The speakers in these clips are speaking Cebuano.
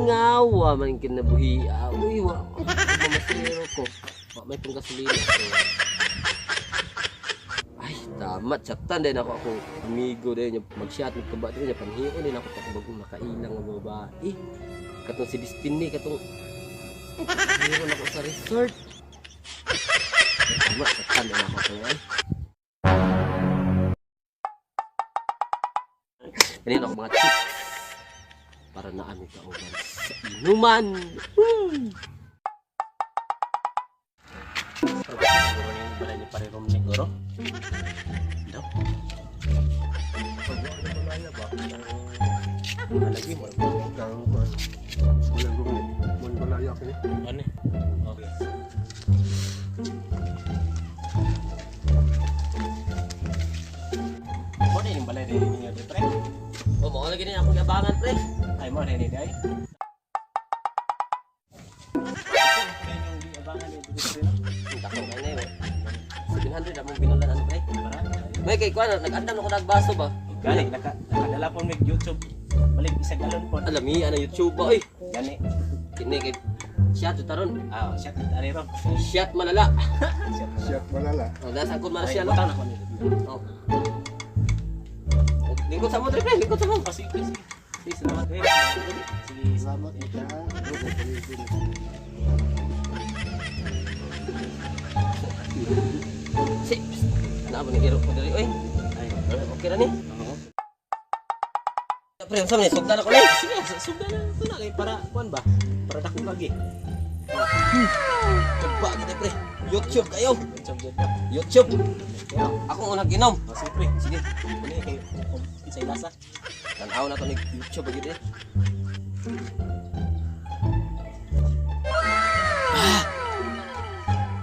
Mingawa man kinabuhi. Ah, uy, wa. Mamasiro ko. Wa may pong gasolina. So. Ay, tama. Chatan din ako akong amigo din. Mag-shot, magkaba din niya. Panhion din ako pa bagong nakailang nga babae. Katong si Destiny, katong meron ako sa resort. Tama, chatan din ako ito. Ay. Kanina ako mga chicks para na aming kauban sa inuman. Woo! Siguro yung balay ni pare Romnick guro. Daw. Alagi mo. Walang gumit. Walang balaya ko eh. Ano eh? Okay. Mo na yung balay rin ninyo di pre. O, mao lagi na akong labangan, pre. Ay mo na ni day. Ang dako kay na eh. 700 among binulan ano, pre. May kay kuan nag-andam na ko nagbaso ba. Gani nakadala po mig YouTube. Balik isa galon po. Alami ana YouTube ba oy. Gani. Kini kay shot taron. Ah, shot ari ron. Shot malala. Shot. Siya malala. O, nasa akong mana Ay, siya no. butang na ko nito. Oh. Lingkod sa mo, pre, lingkod sa mo. Oh, sige, sige. Sige, salamat eh. Sige, Salamat ka. Si. Naa ba ni hero ko diri oy. Ay, Okay ra ni. oo. Pre, unsa man ni sugdan ako ni. Sige, sugdan na ito na kay para kuan ba? Para dako lagi. Tugpa gid pre. YouTube kayo. YouTube jud ba? YouTube. Kaya, Akong unang ginom. oh, sige pre. Sige. Kuni kay kung sa lasa. Tanaw na to ni YouTube gid eh. Ah!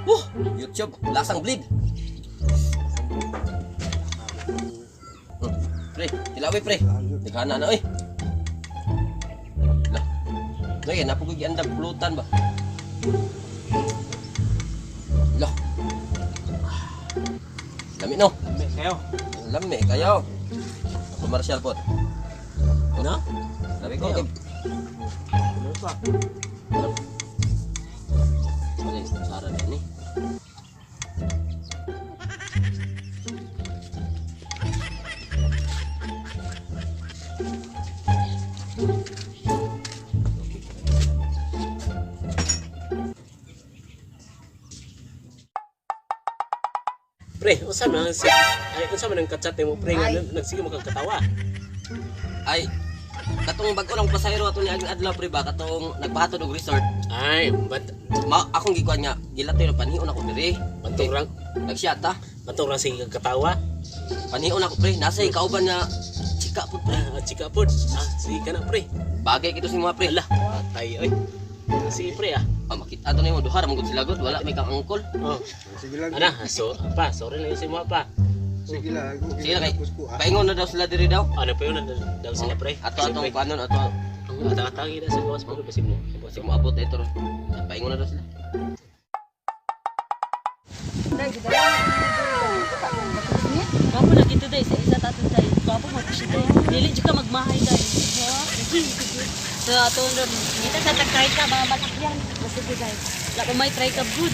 Woo! YouTube, lasang bleed. Pre, tilawi pre. Nagana na oy. Lah. Lagi na pugig andam pulutan ba. Lah. Lami no. Lami kayo. Lami kayo. Commercial po. No? Sabi ko, kay Ano pa? Ano yung sara na ni? Pre, unsa man ang si ay unsa man ang kachat nimo pre nga nagsige mo kag katawa. Ay, katong bago lang pasahero ato ni aging adlaw pre ba katong nagpahatod og resort. Ay, bat Ma akong gikuan nga gilatoy na panhion ako diri. bantong rang Nagshot ta. bantong rang sige kag katawa. Panhion ako pre, nasa kauban na chika pud pre. Ah, chika pod. Ah, sige ka na pre. Bagay kito si mga pre. Ala, patay oy. Sige pre ah. Ah, makita to nimo duha ra man gud sila gud, wala may kang angkol. Oh. Sige lang. Ana, so pa, sorry lang sa mo pa. Sige lang. Sige lang kay Tapos ko ah. paingon na daw sila diri daw. Ano pa yun na daw sila pre? Ato Sige, atong pre. kuanon ato Ang atang-atangi na sa gawas mo basin mo. sige moabot ito. Paingon na daw sila. Gwapo na gito day sa isa tato day. Gwapo mo siya day. Dili jud ka magmahay day. So ato ron, kita sa tag-try ka mga masakyan. Sige day. La ko may try ka good.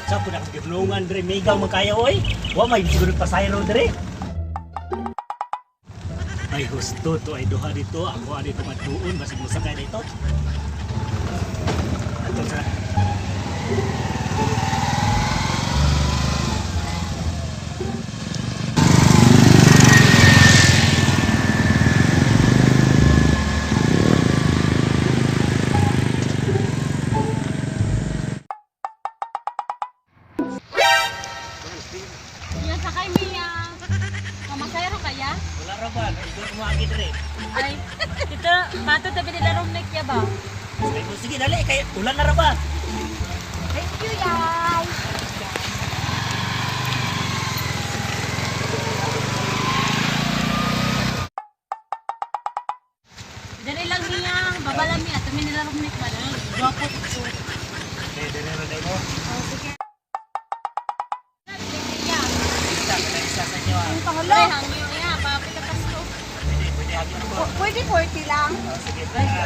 Sa ko na gibnungan dre migaw man kayo oy. Wa may siguro pasayro dre. Ay husto to ay duha dito ako ani to matuon basig mo sakay dito. Ato sa Iya sakay miya. Mamasayro kaya? Wala ra ba? Ikaw mo dre. Ay, ito pato tabi nila room neck ya ba? Ay, sige dali kay ulan na ra ba? Thank you, yay. Dali lang niya, baba lang niya, tumi nila room neck ba? Gwapo to. Okay, dere ra dai mo. Oh, sige. Hala. Hangyo niya, papita Pasko. Pwede 40 lang.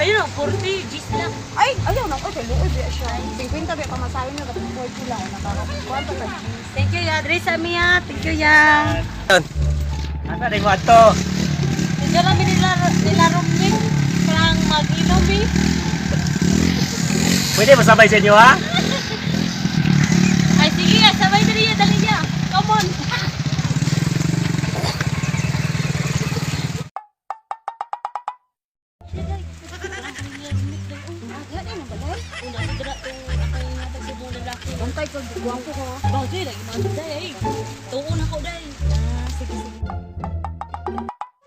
Ayun o, 40, G's lang. Ay, ayaw na ko. Kay luoy biya siya. 50 biya pamasahe na. Dapat 40 lang. Nakakakuha pa ka. Thank you ya, Dre sa miya. Thank you ya. Asa din mo ato? Hindi namin nila nila Romnick. Parang mag-inom eh. Pwede masabay sa inyo ha? Ay sige ya, sabay dali ya, dali ya. Come on. Una ko dira tong akong natag sa buong lalaki. Bantay ko. Buwang ko ko. Bagay lagi mga day ay. Tuon ako day. Ah, sige sige.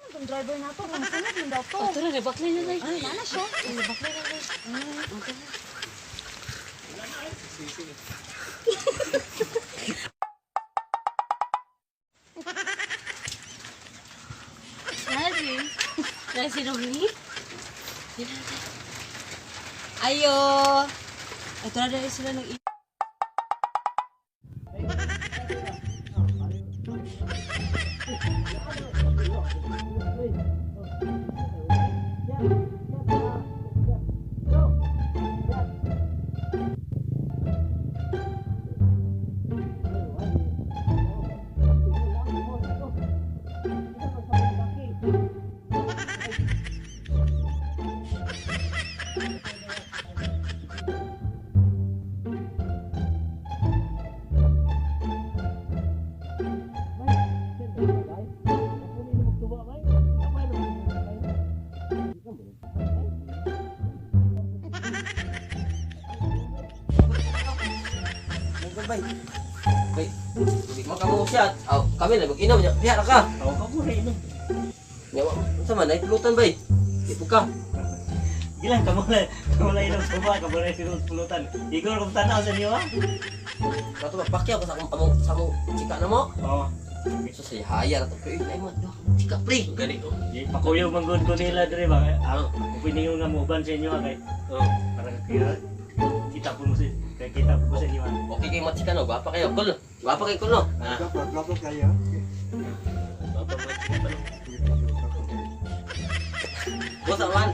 Itong driver na to. Ang sunod yung daw to. Oh, tara, nabaklay na day. Ay, mana siya. Nabaklay na day. Nasi. Nasi Romnick. Ayo. Ito na dahil sila nag. Bay. Bay, hindi mo kamo shot. Aw, kami lang mag-inom niya. Diha ra ka. Oo, kamo ra inom. Nya wa unsa man ay pulutan bay. Di po ka. Gilang kamo na, kamo na inom suba, kamo na inom pulutan. Igor kung tanaw sa inyo ha? Kato ba pakyaw ka sa akong among sa among chika na mo. Oo. So say haya ra to pre. Ay mo duha ka chika pre. Gani oh. Pakuyaw manggod ko nila dire ba? Ako piningon nga mo uban sa inyo ha kay. Oh. Para kaya kita po mo si kay kita po ko sa inyo ha. Okay kay machika no, gwapa kayo kol. Gwapa kay kol no. Ah. Dapat, dapat kaya. Busa man.